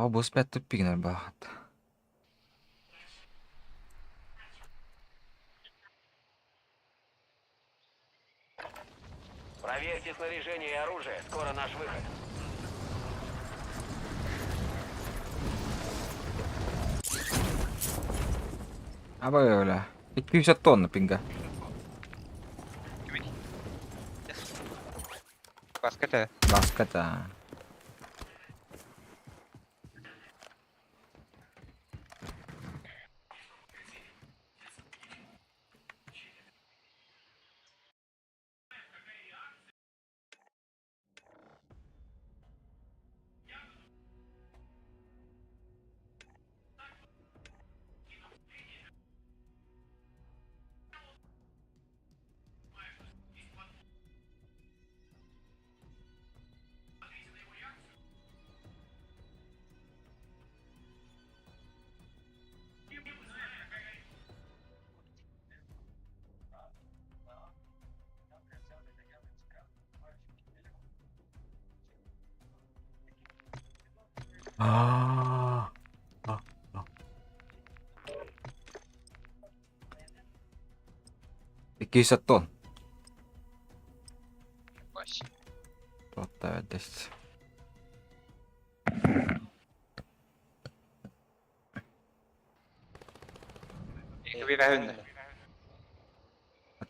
Бу спят туппигинер баахат. Проверьте снаряжение и оружие. Скоро наш выход. Абай öyle. 200 тонна пинга. Баскета. Баската. А. 200 тонн. Туотта эдэс.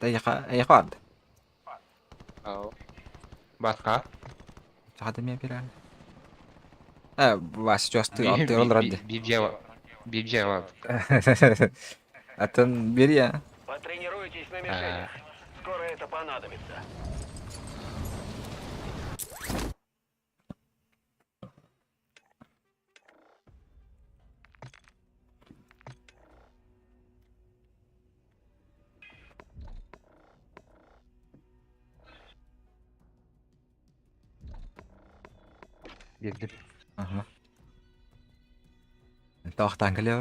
Эйиэхэ Баска. Сахата эмиэ биэрэн. Э, Вася чугастыы аттыгар олорор дии. Биир дьиэҕэ Атын биэриэ. Потренируйтесь на мишенях. Скоро это понадобится. Биэрдим. Аха. Тоохтаан кэлиэ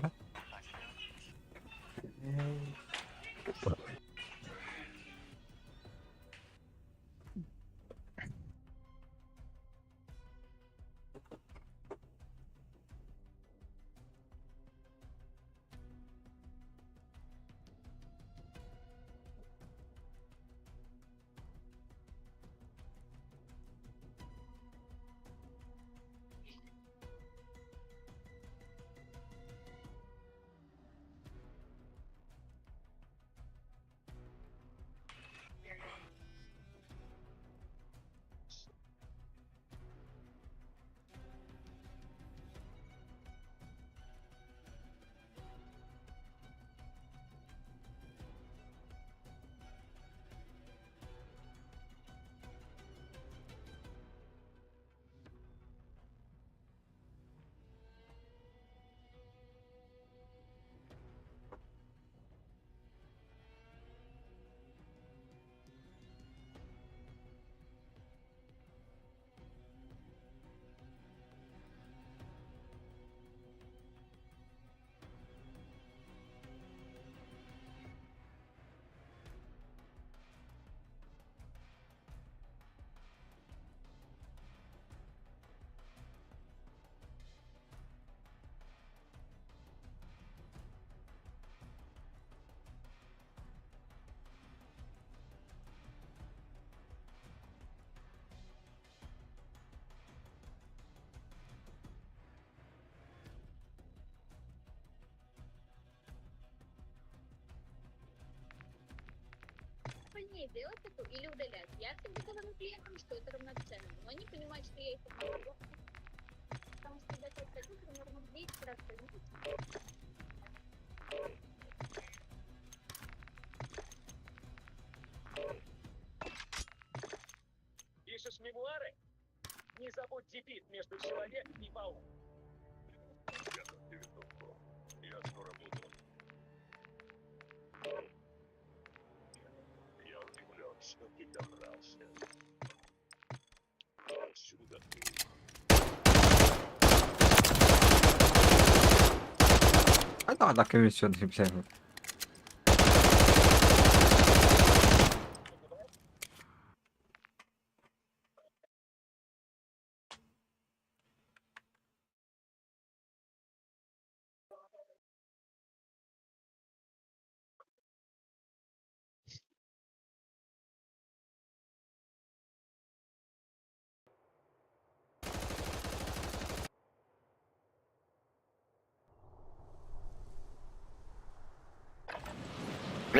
Больнее делать тату или удалять. Я всегда говорю клиентам, что это равноценно, но они понимают, что я их обманываю. Потому что когда ты тату примерно в 10 раз больнее. Пишешь мемуары? Не забудь дебит между человек и паук. Я дам тебе винтовку. Я скоро буду. Я удивлен, что ты добрался. Отсюда ты. А да, көмүс бля.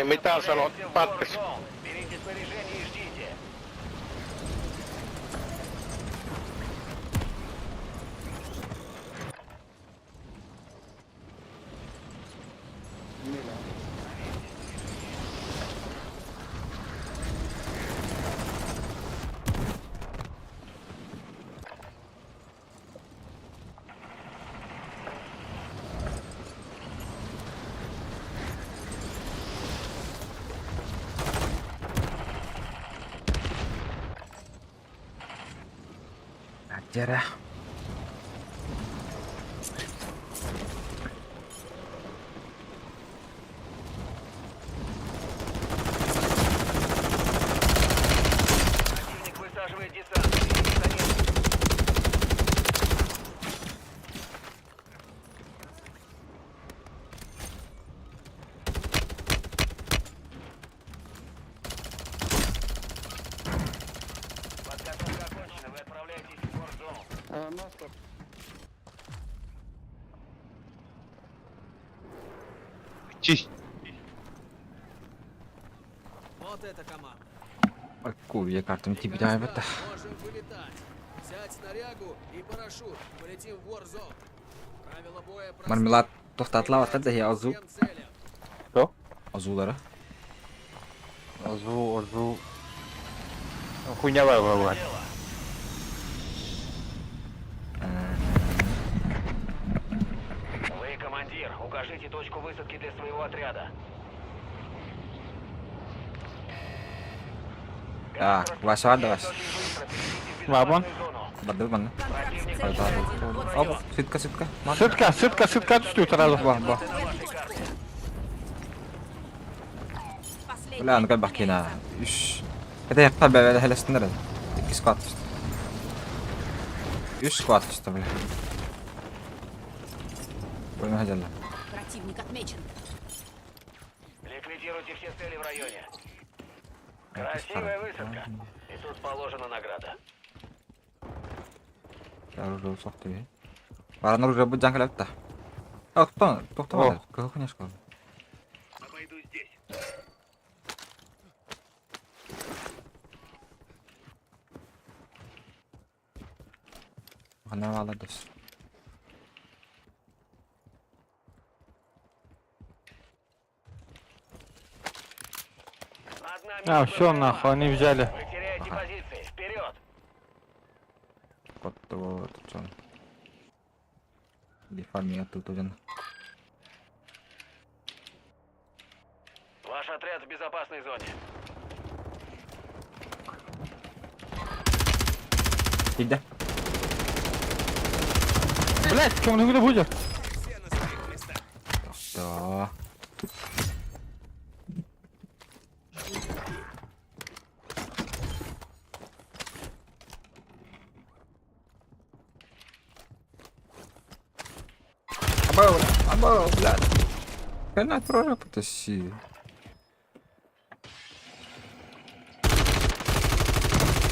Mitä sanot, Patris? Берите снаряжение и ждите. Дьэрэ. Противник высаживает десант. Берите за ним. Подготовка окончена. Вы отправляетесь в горзону. Чись. Вот эта команда. Кубья картам тибидәй бит. Можем вылетать. Взять снарягу и парашют. Полетим в Warzone. Правила боя просты. Мармелад тохтатла баттар да азу. Всем целям. Азулары. Азу, азу. Хуйня бар бар. Вы командир. Укажите точку высадки для своего отряда. Так, Вася, давай. Бабон. Барды манна. Противник Оп, сытка, сытка. Сытка, сытка, сытка түстүү сразу. Ба, ба. Бля, ну бакина. Үш. Это я табе хелестинер. Икки скват. Үш скват что, бля. Больно хаҗалла. Противник отмечен. Ликвидируйте все цели в районе. Красивая высадка. И тут положена награда. Оружие сохты. Баран оружие бу жаңкалап та. А, токтоо, токтоо. Кого конечно. Обойду здесь. Хана вала дос. Над нами А, все нахуй, они взяли. Вы теряете позиции. Вперед! Котто тучон. Ди фармия тутужан. Ваш отряд в безопасной зоне. Иди. Блять, кем не будет? Токтоо. Абау, абау, блядь. Хрена прораб потащи.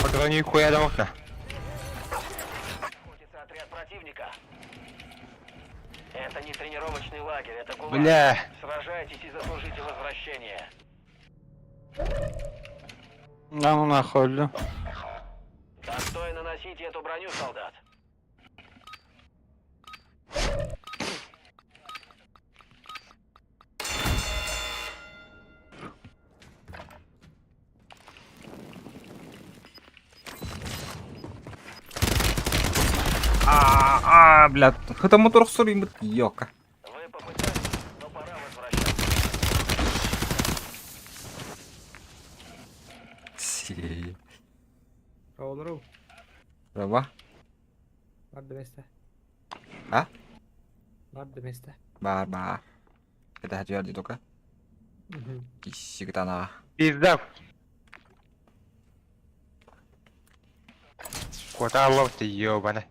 Патроны хуя да окна. Находится отряд противника. Это не тренировочный лагерь, это гулаг. Бля. Сражайтесь и заслужите возвращение. Да ну нахуй, бля. Достойно носите эту броню, солдат. А, а, блядь. Хата мотор сорим, ёка. Вы попытались, но пора возвращаться. Си. Роллеру. Раба. Бар деместе. А? Бар деместе. Бар, бар. Это хочу я только. Кисигтана. Пизда. Куда лов ты, ёбана.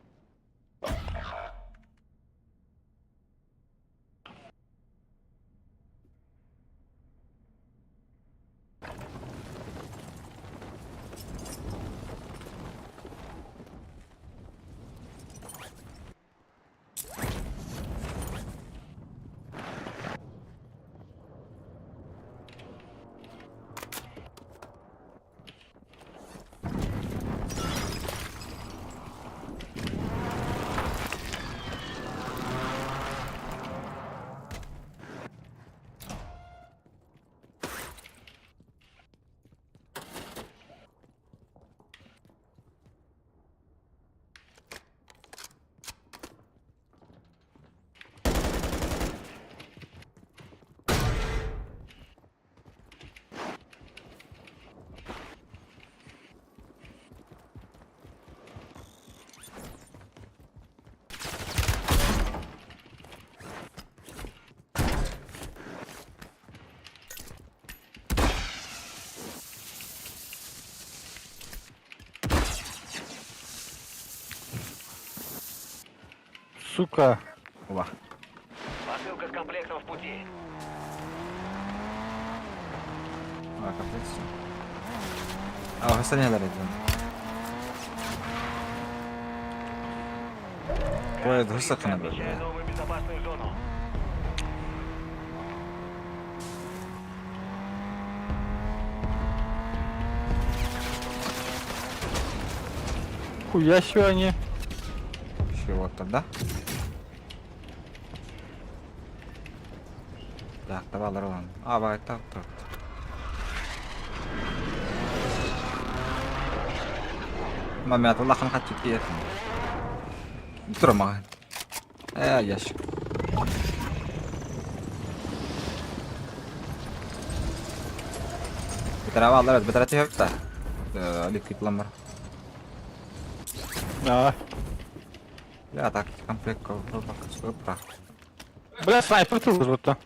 Сука. Уба. Посылка с комплектом в пути. А, комплект все. А, остальные дали. Поезд высоко Отмечаю набрали. новую безопасную зону. Хуя себе они. Чего тогда? Так, давай, Ролан. А, давай, так, так. Мамя, улахан хатчы тиер. Тура маған. Э, ящик. Битара алар, битара тиһеп та. Ликвид ламар. А. Я так, комплект прах. Бля, снайпер тут будто.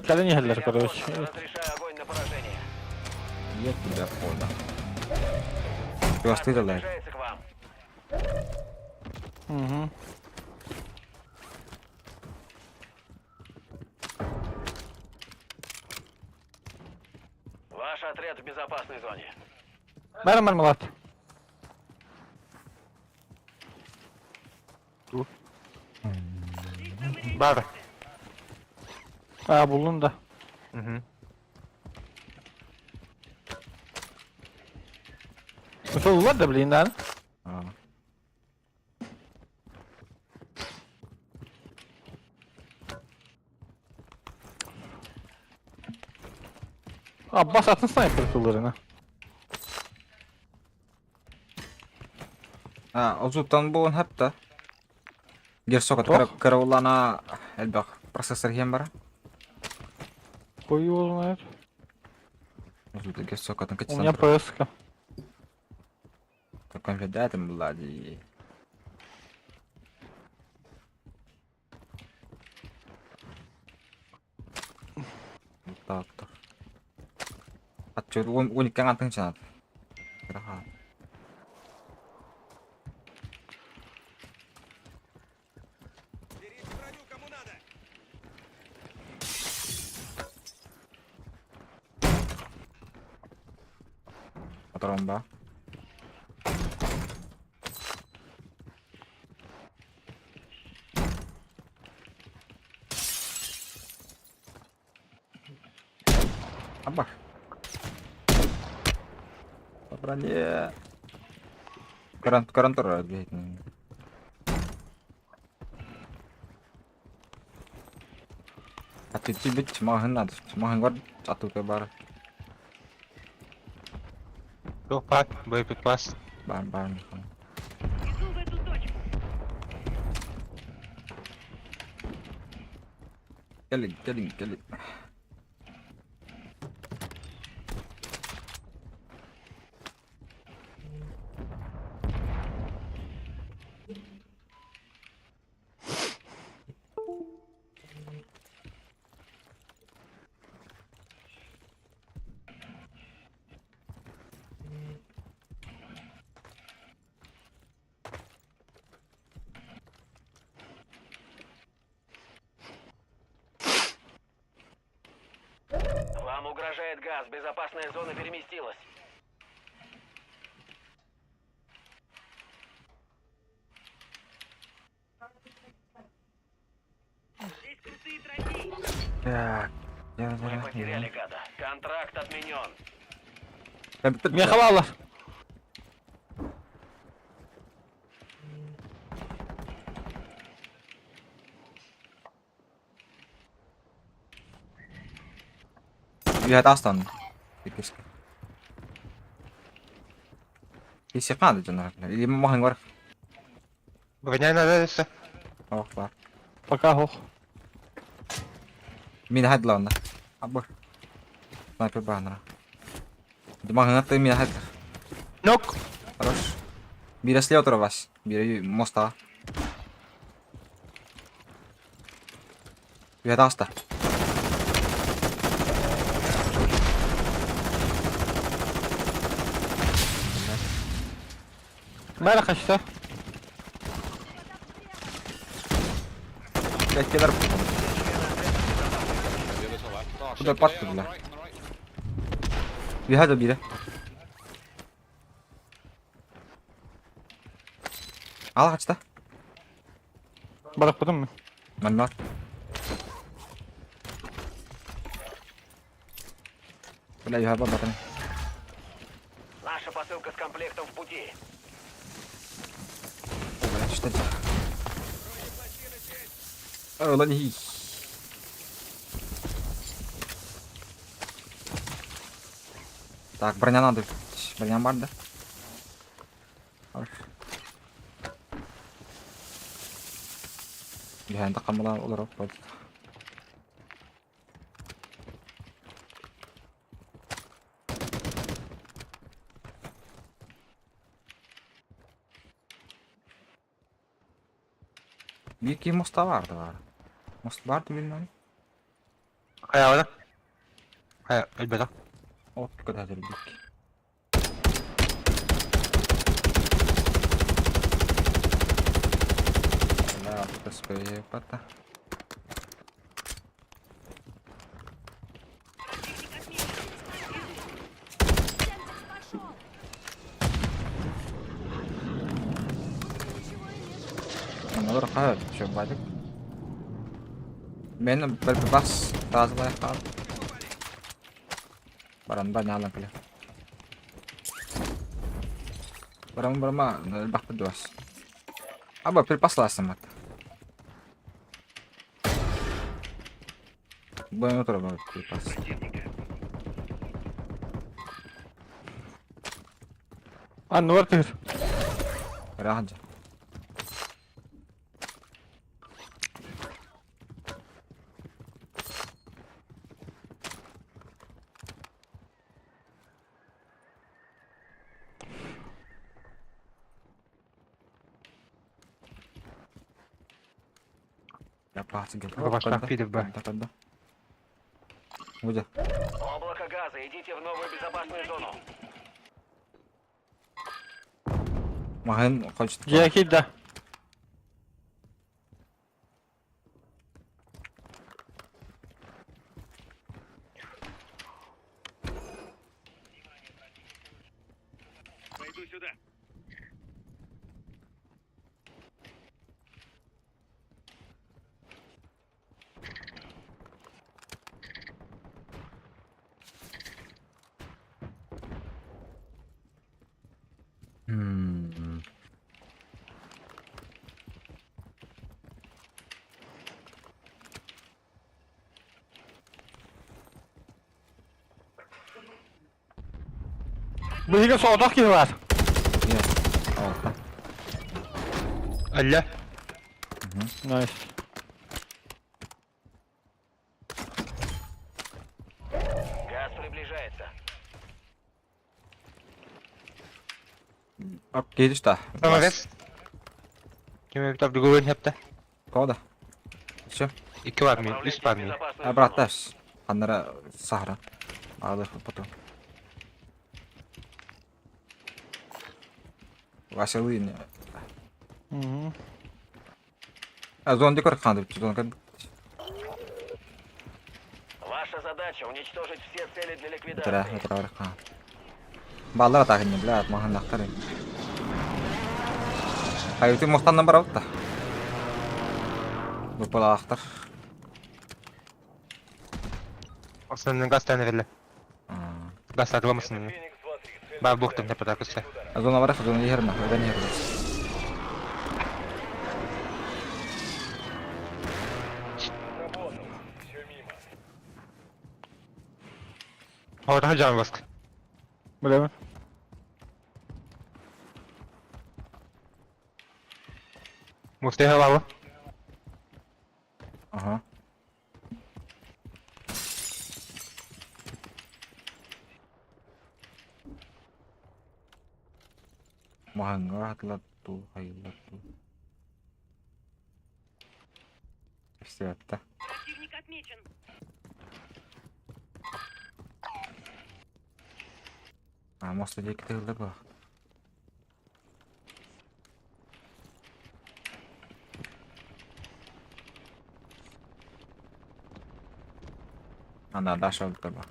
Кэлэн иһэллэр, короче. Разрешаю огонь на поражение. Я тебя понял. Ты Газ приближается к вам. Угу. Ваш отряд в безопасной зоне. Бәрі мармелад. Бар. А, буллун да. Угу. Улар да, блин, да? А. Abbas atın снайпер тылларына. А, озуттан буон хапта. Герсокот Тох. караулана элбэх процессор хем бара. Хуй его знает. Озутта герсокотын У меня качсан. ПС-ка. Конфидентом блади. Так, так. А чё, он он иккен атын чанат. Раха. Патрон, да? Аба. По броне. Карантура блядь. А ты тебе маһын надо, маһын бар, ату бар. Туох пак, боеприпас. Бар, бар. Кэлин, кэлин, кэлин. Вам угрожает газ. Безопасная зона переместилась. Так. Мы потеряли гада. Контракт отменен. Миэхэ бааллар. Ühe taast on. Иккис. Ис япмады дьоннор. Или маһын бар. Броня надо өссө. Ох бар. Пока хох. Мин хайдлар онно. Абы. Снайпер баанара. Маһын атты мин хайдлар. Нок. Хорош. Бире слева тура вас. Бире моста. Ühe таста. Бары хашта. Кэккэлэр Куда патты бля. Үһэ да биирэ. Ал хачта. Бараппытым мин. Манна. Бля, үһэ барбатым. Наша посылка с комплектом в пути. О, бля, что это? Ылан иһий. Так, броня надо. Броня бар да? Хорошо. Түһээн таххаммалаан олорор Биир киһи муста баар да баар. Муст баар да билинэн. Хайаҕына? Хайа, өлбөтөх. От көтөтөрбүт. Бля, СП пата. Аналар хаһар, чё, бадик? Мен бас тазалай хаал. Баран ба нялан кэлэ. Барам барама элбэхпит дуос. Аба припаслаасыммат. Бу турар припас. Анныбар түһэр. Ыраах дьэ. Бастаах пидор ба. Где? Облако газа, идите в новую безопасную зону. Маһын хочет. Дьиэ киирдэ. Пойду сюда. Hmm. Биһиги соҕотох киһи баар. Yeah. Алта. Өллө. Nice. Газ приближается. Окей, что? Помогас. Ким эбит другой хепте. Кода. Все. Икки бар мин, Отправляйтесь үс в бар мин. безопасную зону. Обратно. Ханнара сахара. Алых потом. Василин. Мгм. А зон декор ханды, зон кад. Ваша задача уничтожить все цели для Битара, ликвидации. битара хан. Баллар атахын, бля, махан лактары. Хайты мохтаннан барабытта. Бу балаахтар. Основной газ тәнерле. Газ атламасын. Бар буктым деп атакысы. Зона бар, зона ерме, öden ерме. Орда жан баск. Билэбин. Муфтеха бабы. Ага. Маһаҥҥа атлаттуу, хайыллаттуу. Истибэттэ. Противник отмечен. А, моста диэки тыыллар буолла. Ана Даша өлтө ба.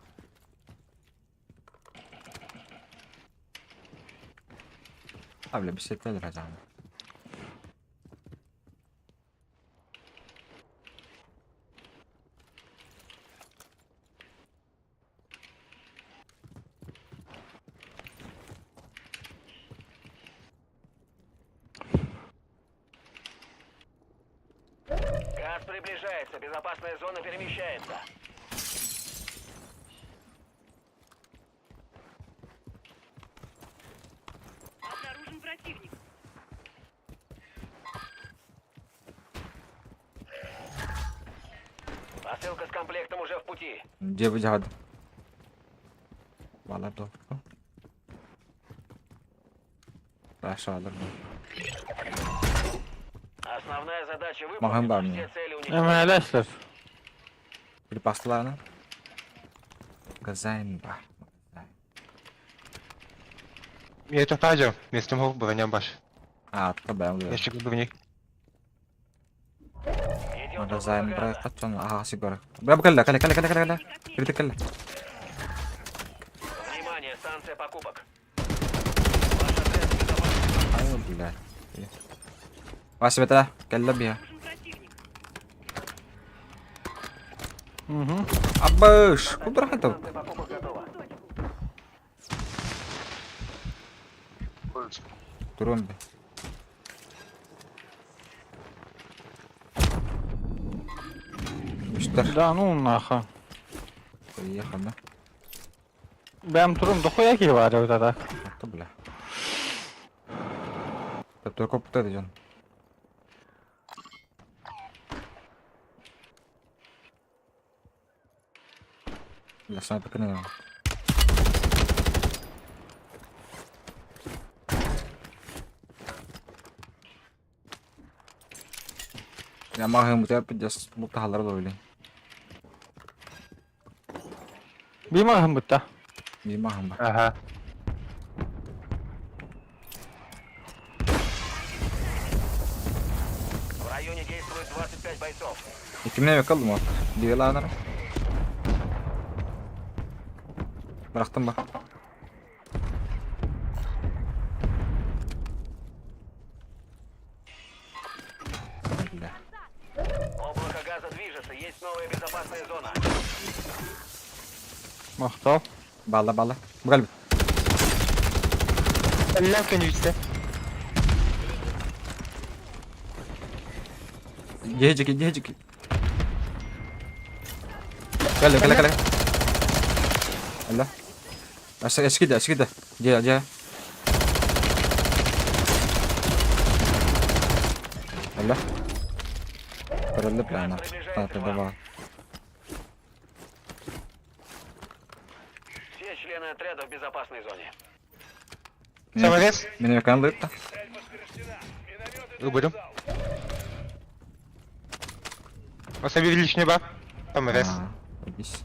А, бля, бесетелер азан. Газ приближается. Безопасная зона перемещается. Обнаружен противник. Посылка с комплектом уже в пути. Дьиэ бу Балар долку. Даша алыр. Основная задача Махан выполнена. бар Все мне. цели уничтожены. Эмэлэслэр. Припасларына. Казайн бар. Магазин. Я это фазер, вместо мог броня баш. А, атка бэм Я ще брони. Идет Магазин облако бра газа. качан аха сигара. Бра кэллэ кэллэ кэллэ кэллэ кэллэ. Кирди кэллэ. Внимание, станция покупок. Ваш отряд в безопасности. Ай, бля. Вася бетэ кэллэ биэ. Обнаружен противник. Угу. Абыш, куда это? Станция покупок готова. Турун бе. Үстэр. Да ну нахуй. Приехал, да? Бэм турум дохуя киһи баар эбит а так. А то, бля. Да только путает идёт. Бля, снайпер не Я маҕаһыын бутугар пиздец бултаһаллара дуо билин. Биир маҕаһыын бутта. Биир маҕаһыын бар. Ага. В районе действует 25 бойцов. Иккимнэ эмэ кыллым от. Биир лаанара. Бырахтым ба. Бля. Облако газа движется. Есть новая безопасная зона. Махтал. Балла балла. Бу кэлбит. Эллэм кэннибитте. Дьиэдьики дьиэдьики. Кэллэ кэллэ кэллэ. Алла. Эс эскиде эскиде. Дьиэ дьиэ. Алла. Көрөллө плана. Таата давай. Все члены отряда в безопасной зоне. Саморез? Мин экран лытта. Ылбытым. Особи личный ба. Саморез. Бис.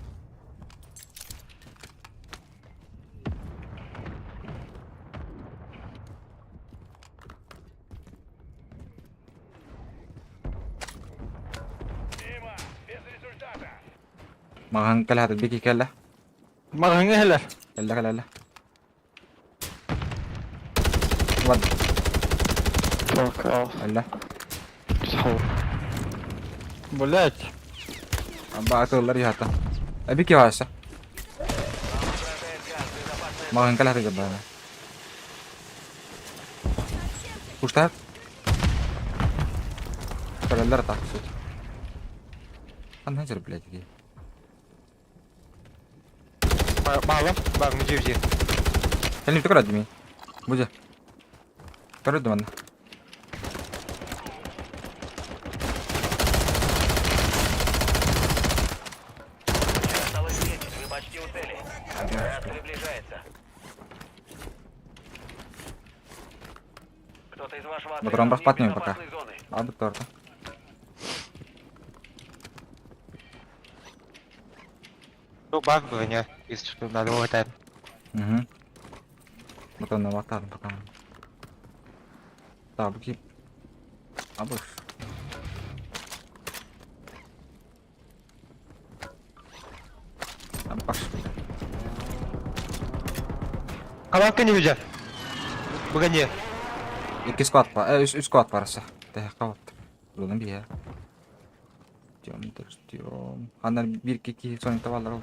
Маҕан кэлэ бики кэллэ. Маҕаһыыҥҥа иһэллэр. Кэллэ кэллэ. Ладно. Fuck off. Кэллэ. Блять. Аба атыллар яхата. Бики бааса. Вам угрожает газ. Безопасная Маҕан кэлэ хатыга Куштар. Көрөллөр так сут. Ханна жер блядь ди. Баалам. Бар, мужи жи. Кэлин көрөдүм ми. Буже. Көрөдүм анна. Осталось 10. Вы почти у цели. Газ приближается. Кто-то из вашего отряда Патрон вне бахпатный пока. безопасной зоны. Абы торта. Ну, бар броня. Если что, надо хватает. Угу. Батон ватар пока. Так, буки. Абыш. Баш. Халаакка не видя. Быгане. Икки склад бар. Э, үс, үс склад бар аса. Тэһэххэ вот. Булан биһэ. Ждем, ждем. Ханна бир кики соник табалар ол.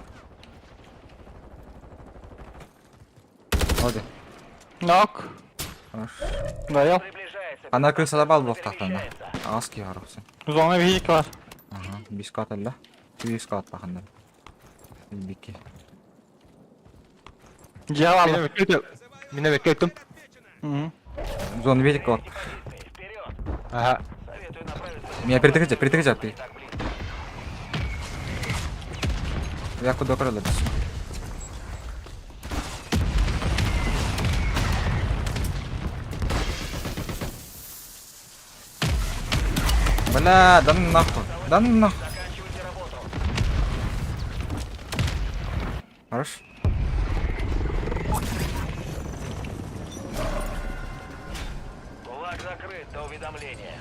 Оде. Нок. Хорош. Даял. Приближается. Ханна крысада бал буохтаахтанна. Перемещается. Аас киһи харахсын. Зона биһик бар. Ага, бис склад эллэ. Үс склад баханна. Бики. Дьиэ бааллар. Меня векетум. Мгм. Зона видик вот. Вперед! Ага. Советую направиться Меня перетыкайте, перетыкайте, ты. так близко. Я куда крыло Бля, да ну нахуй, да ну нахуй. Заканчивайте работу. Хорош. Кулак закрыт до уведомления.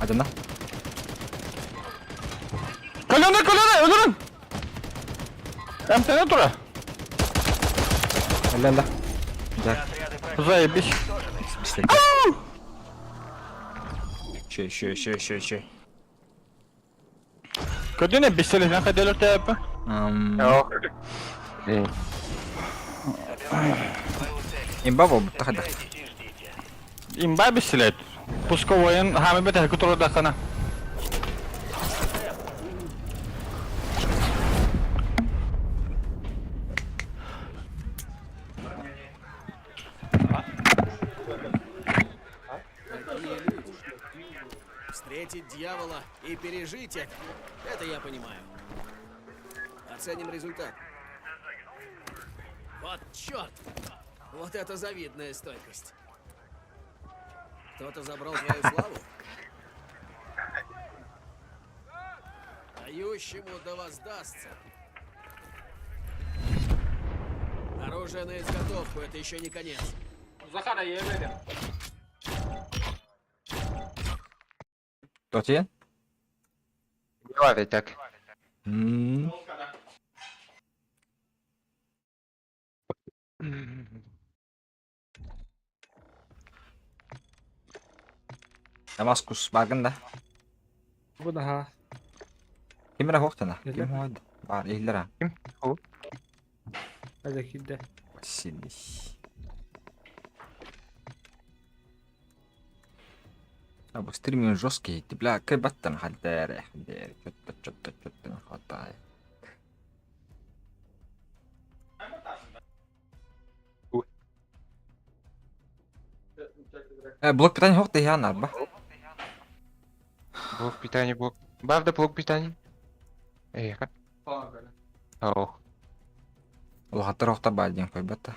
Адана. Көлөнө көлөнө өлөрүн. МТН тура. Ля ля. Да, Отряды противника Заебись. бисте. Еще, еще, еще, еще, еще. Көдүнэ бисселен хаделер тэпэ. Ок. Имба бол тахада. Собирайтесь и ждите. Имба бисселет. Пусковойын хами бете кутура дахана. Такие люди. Встретить дьявола и пережить это, это я понимаю. Оценим результат. Вот черт! Вот это завидная стойкость. Кто-то забрал твою славу? Дающему да воздастся. Оружие на изготовку, это еще не конец. Тотен? Бар так. М. Дамаскус баргын да. Бу наһаа Ким эрэ хуохтана? Ким? Ким хуойда? Бар, иһиллэр а. Хадьа киирдэ. Василий. А бу стриминг жесткий, ты бля, кайбаттан хаддere, хаддere, чё-то, чё-то, чё-то не хватает. Э, блок питания хуох ты я ба. Блок питания, блок. Бар да блок питания. Эй, как? Ох. Улахаттар охта ба диэн койбата.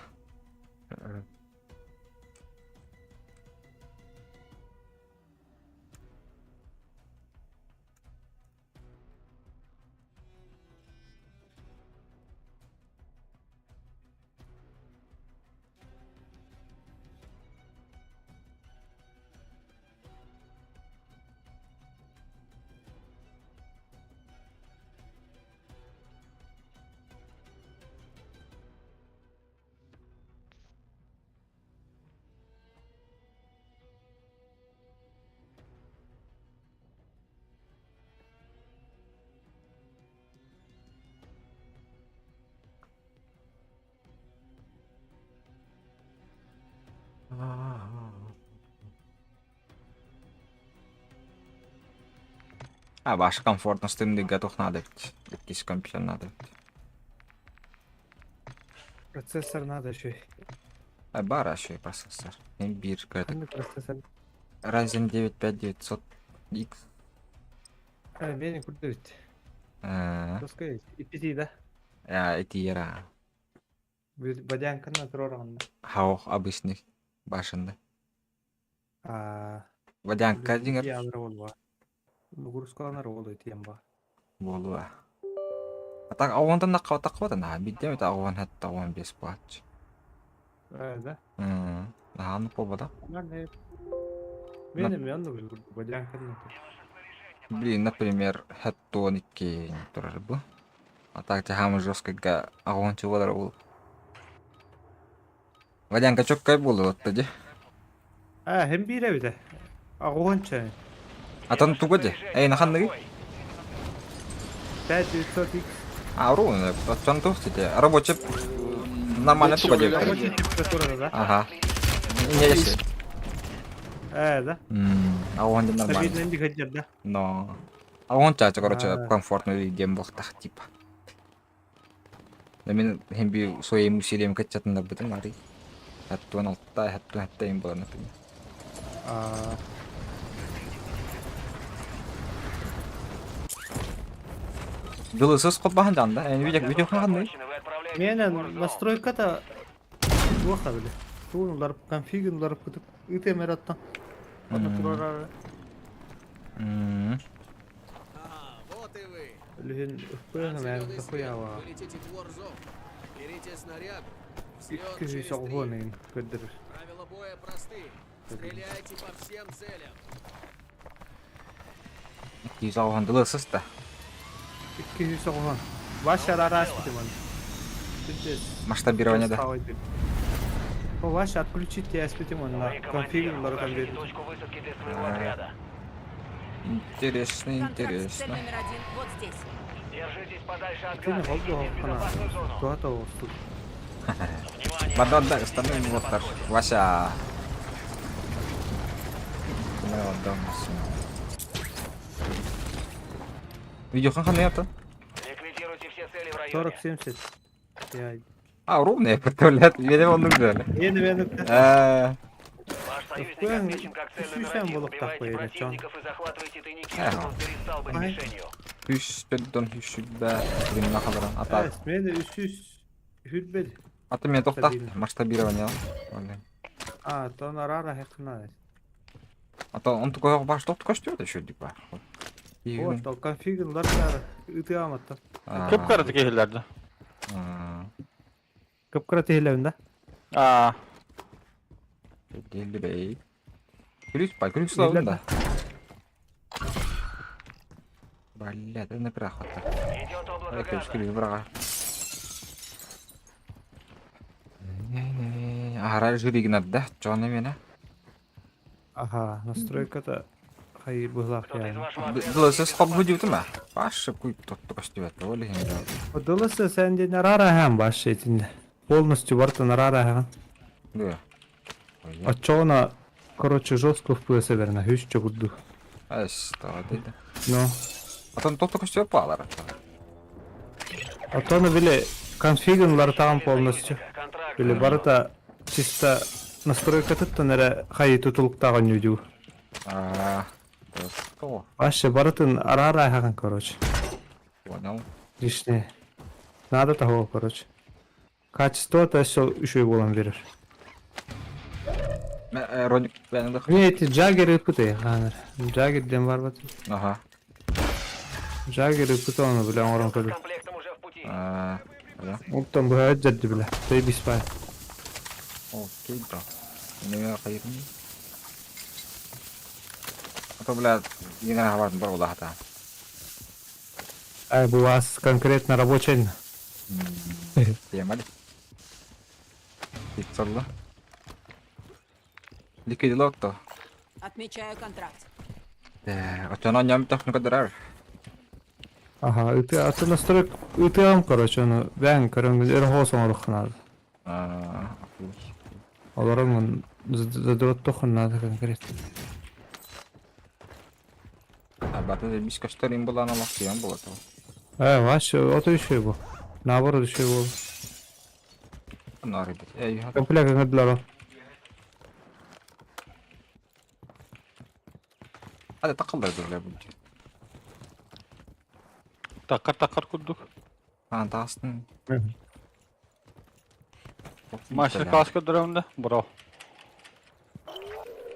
А, ваш комфортно стримдига туох надо ведь. Иккис компьютер надо ведь. Процессор надо еще. А бара еще и процессор. Имбирка это Ханнык процессор. Ryzen 9 5900X. Э, бэйэни курдук. Э, Доска ипити да. э, эти ера. Бадянканы турар Хаух обычный башенный. Аа. Водянка дигэр Ядро болба. Нагрузкаланар болду тием ба. буолуа. А так ауантан накка такка на бидде мет ауан хатта ауан бес буач. Э, да. М. Нахан побода. Нормально. Мен эмиэ оннук курдук бадьааҥканна. Блин, например, хэттуон икки турар бу. А так самый жесткийга аҕыһынчы буолар ол. Валянка чоккай буолуо дии. Аа, һин биир эбитэ. Аҕыһынча. Атын тугу дии? Эй, ханныгый? 5900 X. А, ровно, оттон туох сити. Рабочий нормально туга диэбиттэр. Рабочий температура да? Ага. Не если. Ээ, да? А он нормально. Стабильно диһэддэр да? Но. А он чача, короче, А. комфортно диэн буолтах типа. Да мин хем би своим усилием качатыннарбытым арый. Хаттуан алта, хаттуан хатта им была, например. Аа. DLSS холбоһон дьаанда. Эн видео видео ханный? Закончено. Вы отправляетесь Менен в Warzone. настройката туоха били. Туун уларып конфигин уларып кытып ыт эмераттан. Ата турарары. Ага, вот и вы. Үлүһүн Там ыппыһын зеленый мэн свет. дохуява. Вы летите в Warzone. Берите снарягу. Взлет Икки через сүүс три. оҕуһун көрдөрөр. Правила боя просты. Стреляйте по всем целям. Киисоҕон DLSS да. Икки сүүс оҕуһун. Вася араас битим Масштабирование да. О, Вася, отключить я спитим он на Товарищ командир, конфигин ларытан укажите бердим. точку высадки для своего А. отряда. Интересно, Контракт цель интересно. номер один вот здесь. Держитесь подальше от Кини газа. холдо Идите в хана. безопасную зону. Туата оҕустук. Внимание! Бадда противник остальные с нами на вот так. подходе. Вася. Видео хан это? Ликвидируйте все цели в районе. 40-70. Я. А, ровно я представляю. Видео он нужен. Yeni benim. Ваш союзник Какой он? отмечен как цель номер Сүүсэн один. булуктаах Убивайте буйра, чон. противников и захватывайте тайники, Ага. чтобы он перестал быть Ай. мишенью. Үс төрдөн үс сүбэ халаран ата Evet, meni 300 hüdbel. ата мен тоқтат Стабильно. масштабирование. А, то нарара хекна. А то он такой баш тоқ көстү еще типа. Вот, то конфигин ларытар ытыаматта. Кып-кыра киһилэрдэ. Кыпкыра тиһилэбин да? Аа, Делбей. Күлүс па, күлүс славын да. Блядь, это напряг. Идет облако Ай, газа. күлүс браға. Ара жюригнат да, чоны мена. Аха, настройката хайыр быһлаах Кто-то из яа. вашего отряда DLSS хоп бүдүтү ма? Пашы куй тотты көстүбөт, оли хин. Дылысы сен де нарара һәм баш этинде. Полностью барта нарара һәм. Да. Отчоона, короче, жестко впылса верно, хүс чогурду. Ас, таа дейdi. Но, Атон тотты көстүбөт палар. а то на били конфигин лартаан полностью. Контракт. Били барыта чисто настройка туттан эрэ хайы тутулуктааҕын нүдүү. А, то, Вообще барытын арара хахан, короче. понял. Лишнее. Надо того, короче. Качество это все еще и болан берер. Роник бәнді. Мне эти джаггеры пыты, ханыр. Джаггер дем бар бат. Ага. Джаггеры пыты оны бля орон С көрдүк. комплектом уже в пути. А, да. Оттон бу жадды бля. Ты биспай. Окей, да. Неме қайырым. А то, бля, ең хабардың бар ола хата. Ай, бу вас конкретно рабочий. Темали. Пиццалла. Ликвидилок то. Отмечаю контракт. Отчана ням тахны кадарар. Ага, ыты аты настройк ытыам, короче, оны бән көрөңгүз эр хоос оңорухнады. А, окей. Олорон задрот тохуннады конкретно. А баты бис костер им была на лохтиям было то. Э, вообще, ото еще бу. Наоборот еще бу. Нары бит. Эй, Комплект ngыдлар. هذا تقلل ولا بد. таккар-таккар курдук. А, тастын. Мастер-класс көрдөрөмдө, бро.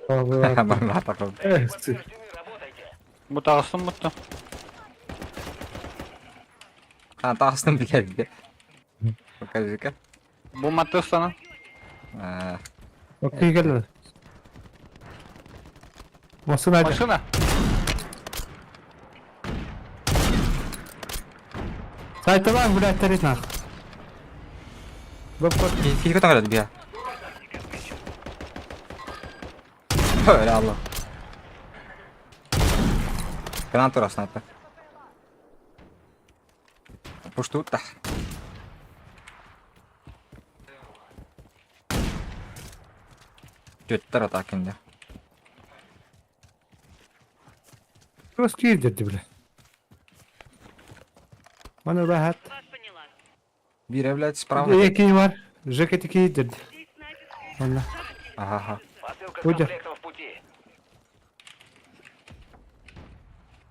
Барма тақыл. Э, Подтверждены, работайте. Бу таҕыстым бутта. А, тастын биледі. Покажи-ка. Бу маттыстана. А, Окей, келди. Машина. Машина. Сайталаан, блядь, тарит нах. Боппот. Киһи көтөҥ эрэ бия. Öyle Allah. Канан тура снайпер. Пуштут да. Түөттэр атаакинде. Просто киирдэрди бile. Маны баһат. Биирэ, блядь, справа. Э, киһи бар. Жекети киирдэрди. Онно. Ага, ага. Посылка с Пудя. комплектом в пути.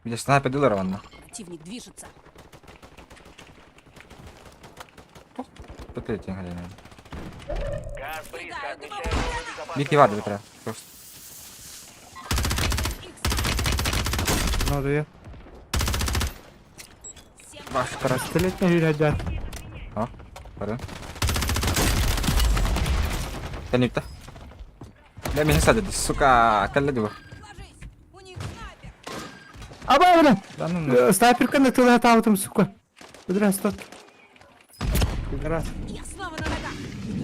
Бile снайпер дилер онно. Противник движется. Пытайтен хәлен. Газ близко. Отмечаем новую безопасную Бики бар зону. битре. Просто. Надо я. Баш кара. Пистолетне хүрәдәт. А, бары. Тәнипте. Да мин садды, сука, кәлле дип. Ложись! У них снайпер! Аба, бля. Да ну. ну. Снайперканы тыла таутым, сука. Здравствуй. Пидорас. Я снова на ногах!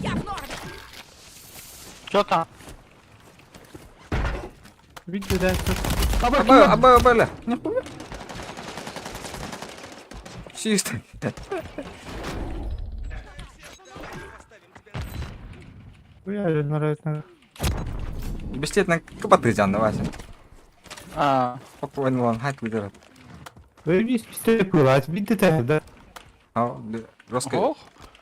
Я в норме! Чё там? Видите, да? Аба, Аба, аба, аба, ля. Не помню. Чисто. Хуя, нравится. Бестетно капаты жан, Вася. А, Спокойно, вон, хайт выдерет. Вы видите, пистолет плывать, видите, да? А, жестко. ох.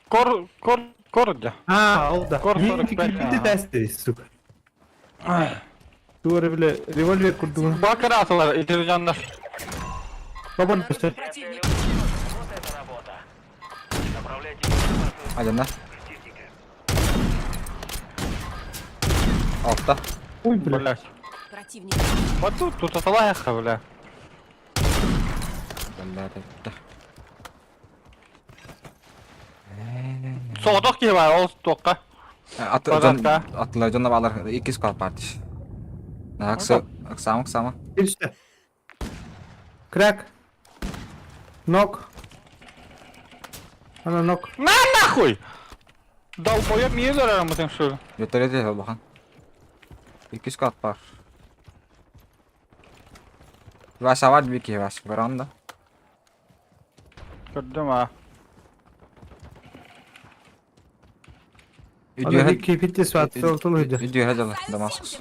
Кор, кор, кордя. А, ол да. Кор 45, Видите, да, сука. Тура, бля, револьвер курдуна. Бакаратылар, итиржаннар. Бабан пистолет. Противник! Вот это работа. Направляйте безопасную Один, да? противника. Алта. Ой, бля. Блять. Противник! Вот тут, тут аталайха, бля. Бля, это. Соғдық киһи бар, ол тоққа. Ат, Пожалуйста. атлар, жонна балар, икки склад партиш. Акса, аксама, аксама. Перечте. Кряк. Ног. Она ног. На нахуй! Долбоеб миы көрөр мытын шул. Götüredi bakan. Икки склад бар. Вася var bir ki Вася veranda. Көрдүм а. Она кипит сват, сол үйді. Видео хәҗәләр Дамаскус.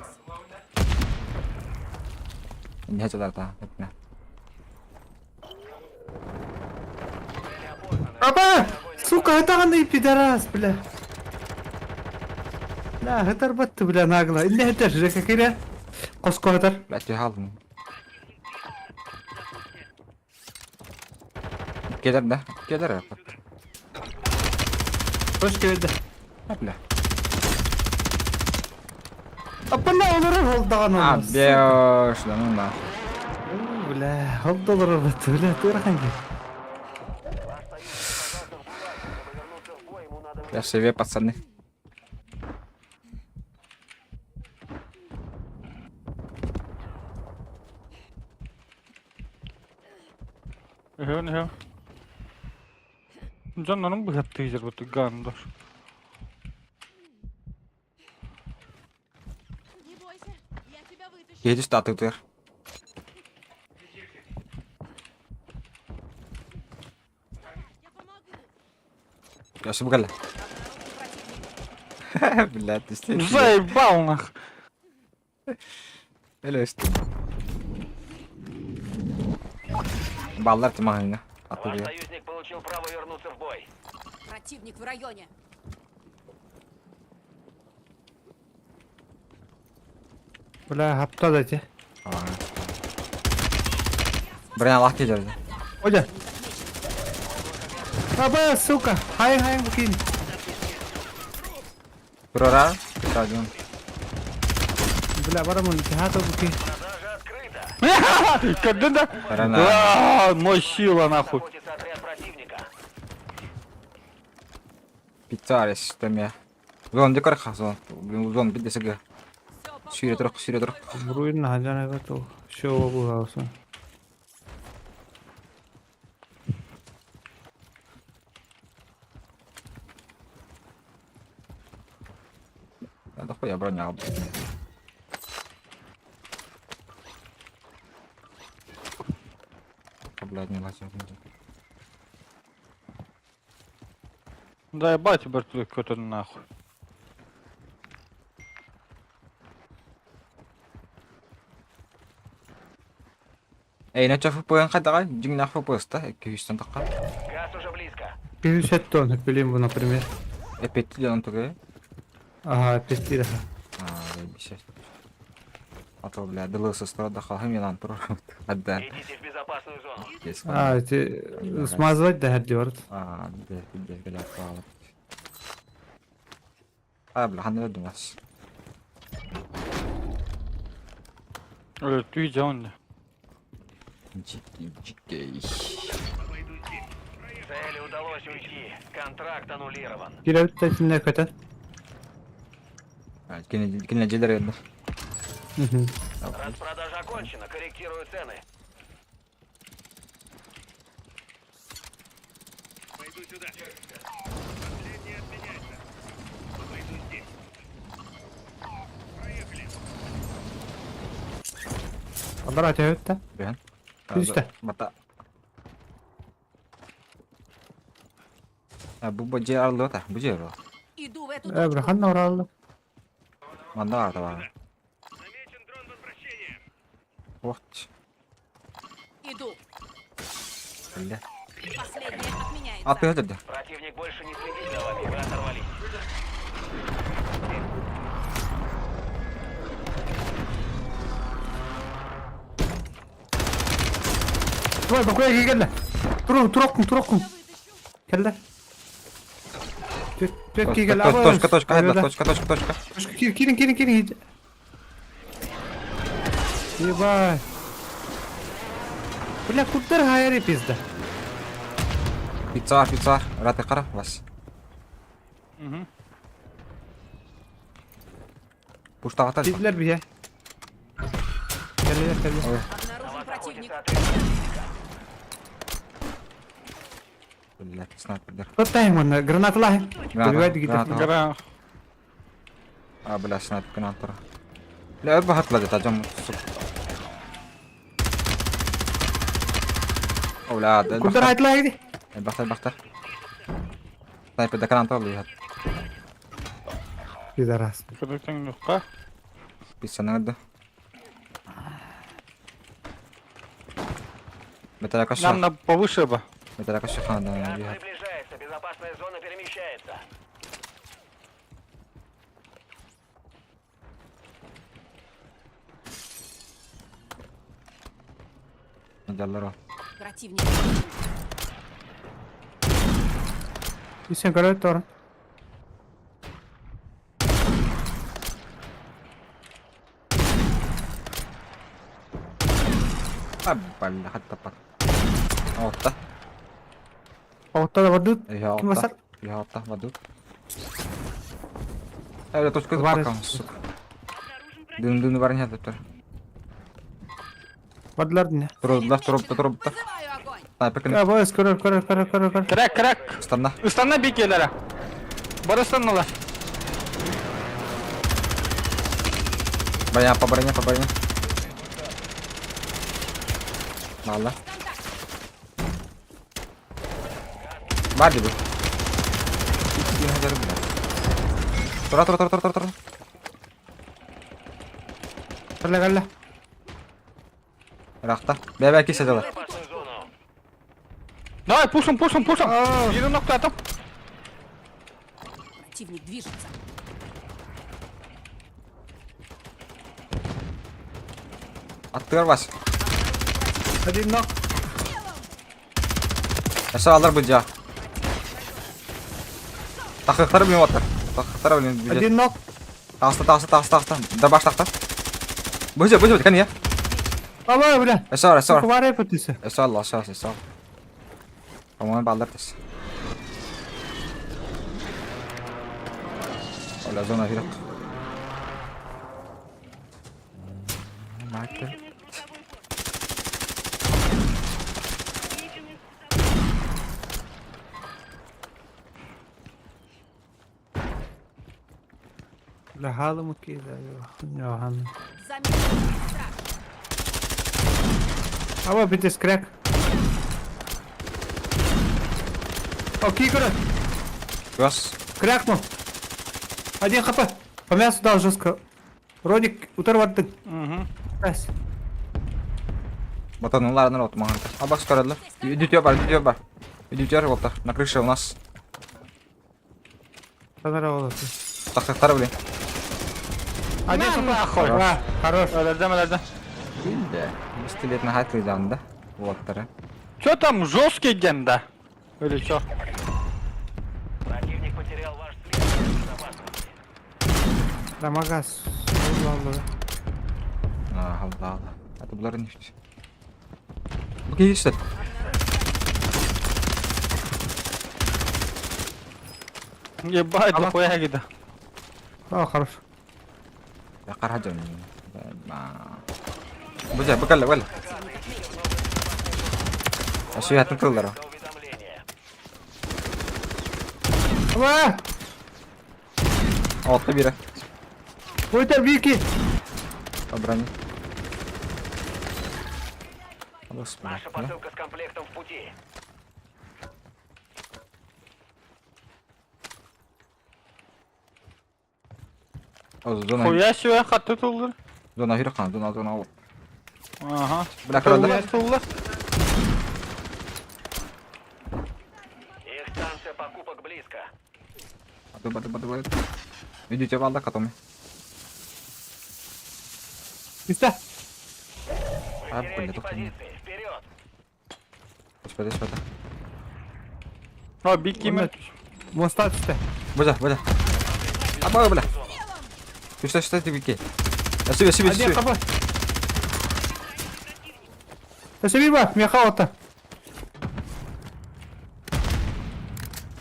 Инде хәҗәләр та. Этне. Аба! Сука, это он пидорас, бля. Бля, это батты, бля, нагло. Инде это же как Қосқо атар. Бля, ти алдым. Келер да? Келер. Қош келді. Бля. Апана олар олдаған А, ол. беш, да ну да. Бля, ол доллар батты, бля, турахан ке. Я себе, пацаны. Үһүн үһүн. Дьоннорун быһаттыы жер буту гандор. Не бойся, я тебя вытащу! Едешь та тытыр. Я помогу! Я шыбгала. Бля, ты что? Заебал нах. Эле что? Баллар ты магазина. Ваш Оттуда. союзник получил право вернуться в бой. Противник в районе! Бля, хапта дайте. Броня лах келер. Оля. Аба, сука. Хай, хай, букин. Турара, Радион. Бля, барамын, хата букин. Продажа открыта. Көрдүн да? Рана. А, Мощила нахуй. Заботится отряд противника. Пиццарис, теме. Зон декор хазон. Блин, зон бидесеге. Сүүрэ турах, сүүрэ турах. Буруйун наһадан эбэт ол. Все буоласын. Да дохуя броня. Блядь, не лазил. Да ебать вертолет какой-то нахуй. Эй, на чафы поян хайдаҕай? Дьиҥнээх ФПС-та, 200 тахха. Газ уже близко. 207 он билим бу, например. Эпетти дьон тугай. Ага, пестир. Аа, бишэ. А то, бля, ДЛС да халхым ялан турар. Адда. Идите в безопасную зону. А, эти смазывать да дёрт. Аа, бля, бля, бля, бля. А, бля, ханна өлдүм Өлтүү дьон. Джикей. Цели удалось уйти. Контракт аннулирован. Кирәбит тәсиннә көтә. Кине дьиэлэр эрдэ. Распродажа окончена. Корректирую цены. Пойду сюда. Последний отменяется. Пойду здесь. Проехали. Алар атәбит та. Бэһэн. Түстэ. Бата. А, бу бу дьиэ арыллыбата, бу дьиэ арыллыбата. Иду в эту Э, точку. брахан ораллы. Манна арда бар. Замечен дрон возвращения. Вот. Иду. Бля. Последняя отменяется. Аты өтөрдө. Противник больше не следит за вами. Вы оторвались. Давай, бакуя кэллэ. Туру, туроккун, туроккун. Кэллэ. Төт кигел. Точка, точка, хайда, точка, точка, точка. Точка, кирин, кирин, кирин. Ебать. Бля, куттар хайри пизда. Пицца, пицца. Раты кара, вас. Угу. Пуштаҕата. Дидлер бие. Кэллэ, кэллэ. Обнаружен противник. Бля, снайпердер. Тоттайм онна, гранаталаһын. Граната, Граната. граната. Гра. А, бля, снайпер граната. Бля, бахатла дета, жам. О, бля, Куттар хайтлаһы ди. Бахта, бахта. Снайпер да граната алый. Пидорас. Кырдыктан юққа. Пиццаны ырды. Металлика Нам на повыше бы. Металлика шахана. Газ приближается. Безопасная зона перемещается. Медаллар. Противник. Исен көрөт торun. А, бля, хатта пат. Отта. Отта да бардыт. Я Ким отта. басар? Я отта, воду. Э, точка Варис. пока, сука. Дын дын бар не тұр. Бардылар дине. Турдулар, туруп, туруп. Вызываю огонь. Снайпер кини. А, боес көрөр, көрөр, көрөр, көрөр, көрөр. Крак, крак. Станна. Ыстанна бикелere. Бар ыстанналар. Броня по броне, по броне. Мало. Бар диби. Тура, тура, тура, тура, тура. Кэллэ, кэллэ. Рахта. Бә, бә, кисе дала. Безопасную зону. Давай, пушим, пушим, пушим. Бири нокта атып. Противник движется. Аттыгар бас. Один нок. Әсә алар бу жа. Тақықтары білмей отыр. Тақықтары білмей. Один нок. Тағыста, тағыста, тағыста, тағыста. Да баш тақта. Бөже, бөже, кәне я. Баба, бля. Әсә бар, әсә бар. Кубарай пытысы. Әсә алла, әсә, әсә. По-моему, балдар тес. Оля, зона вперед. Мать. Бля, хаалымыт киһи Johan. Заметен страж. Аба битес кряк. О, кикера! Газ. Крякнул. Один хп. По мясу дал жестко. Роник, утар бардың. Угу. Раз. Батанулар народ маганта. Абас көрөлөр. Үдүтүө бар, үдүтүө бар. Үдүтүөр болтар. На крыше у нас. Танара олады. Тахтактар, блин. Один На хп. нахуй. А, хорош. Өлөрдüm өлөрдüm. Билде. Пистолет на хатты жанында. Болаттары. Чё там жесткий ген да? Или чё? Противник потерял ваш след в безопасности. Дамагас. Allah Allah. А, Allah Allah. Это булар не işte. Bu keyifli. Ебать, дохуя гида. А, хорош. Ya qarajam. Bu ja, bu kalla, wala. Aşı yatın kıllar. До уведомления. Аба! Altı biri. Өтер бики. Обрани. Господи. Наша посылка с комплектом в пути. О, зона. Хуя себе хатты тулдыр. Зона yürü kan, zona zona ol. Ага. Бля, kırıldı. Тулла, тулла. Их станция покупок близко. Бады бады бады бады. Идите валда катоми. Üste. Вы А, теряете блин, тут не- позиции. Вперед! Господи, господи. О, бики ме. Моста түсті. Бля, бля. Аба, бля. Что, что ты бики? Себе, себе, Один себе. хп. Өсеби бар, меха ота.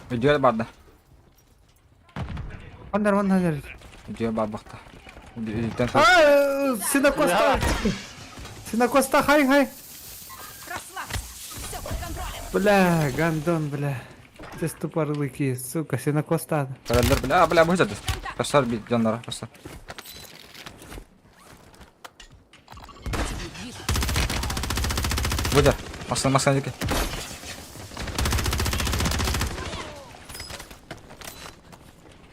Видео барда. Андар, андар. Видео бар бакта. Видео А, Синакоста. Синакоста, хай, хай. Расслабься. Все под контролем. Бля, гандон, бля. Ты тупорылый сука, Синакоста. Көрөлөр, бля, бля, бу жады. Кашар бит жаннара, кашар. Противник движется. Бу жа. Масына, масына жеке.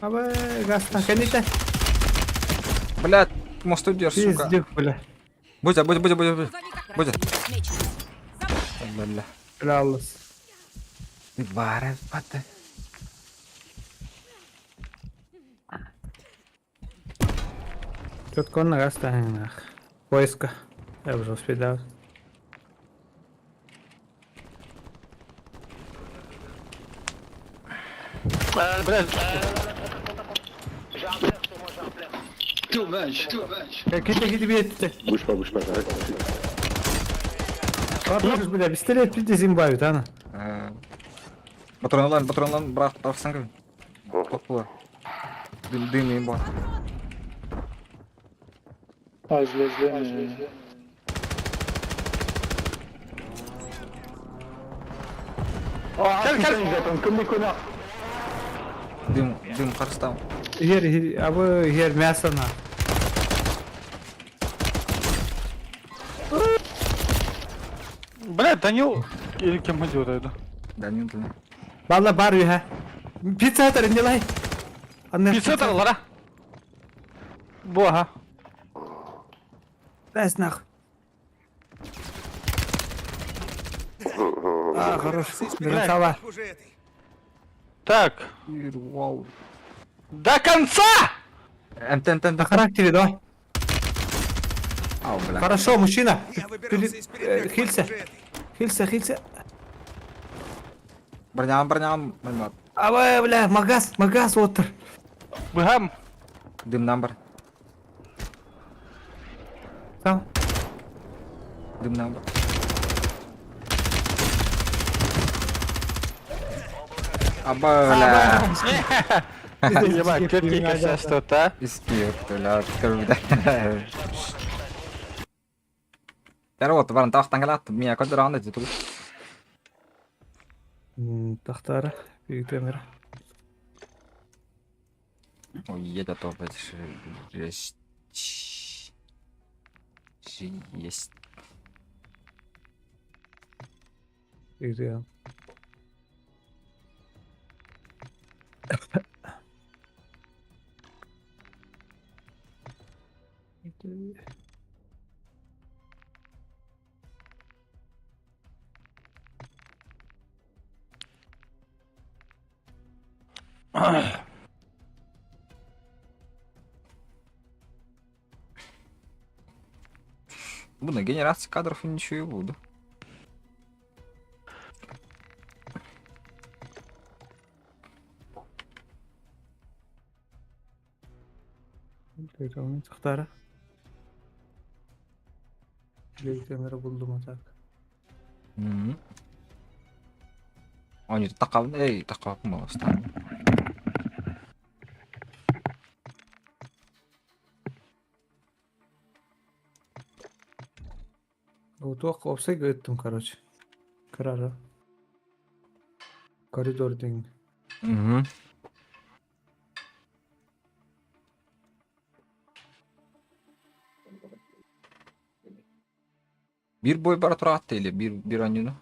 Аба, гаста, кәнете. Бля, мосту дер, сука. Пиздюк, бля. Бу жа, бу жа, бу жа, бу жа. Грузовик Будет. противник отмечен. За мной. Бля, бля. Бля, аллас. Бара, бата. Четко на гаста, нах. Поиска. Я уже успел, да. Блядь, Ките ките бит. Бушпа, бушпа, Ладно, бля, пистолет пизде Зимбабве, ана. Патронлан, патронлан, брат, барсаң кім? Топ була. Дым, дым им бар. Кел, кел. Дым, дым қарыстам. Ер, ер, абы, ер мясо на. Блядь, Данил или кем идет это? Да, не тілі. Валла бар ха. Пицца атар, не лай. Анна. 50 доллара. Бога. Бәс нах. А, хорош. Сала. Так. Вау. До конца! МТ, МТ, На МТ. характере, давай. Ау, бля. Хорошо, мужчина. Хилься. Хилься, хилься. Броням, броням, броням. Абай, бля, магаз, магаз отыр. Быгам. Дым намбар. Там. Дым намбар. Аба, бля. Ебать, четкий косяк что-то, а? Иски, бля, көрбүдэ. Эр вот баран тахтан кэлаат мия көрдөрөҕүн да тугу. Тахтаара, ыытыам эрэ. Ой, это то есть. Ыытыам. Бу на генерация кадров ничего и буду. Тахтара. Камера булдум а так. Они такав, эй, такав мостан. Туох уопсайга ыттым, короче. Кырара. Коридор день. Угу. Биир бой бара тураат или биир биир анньыны.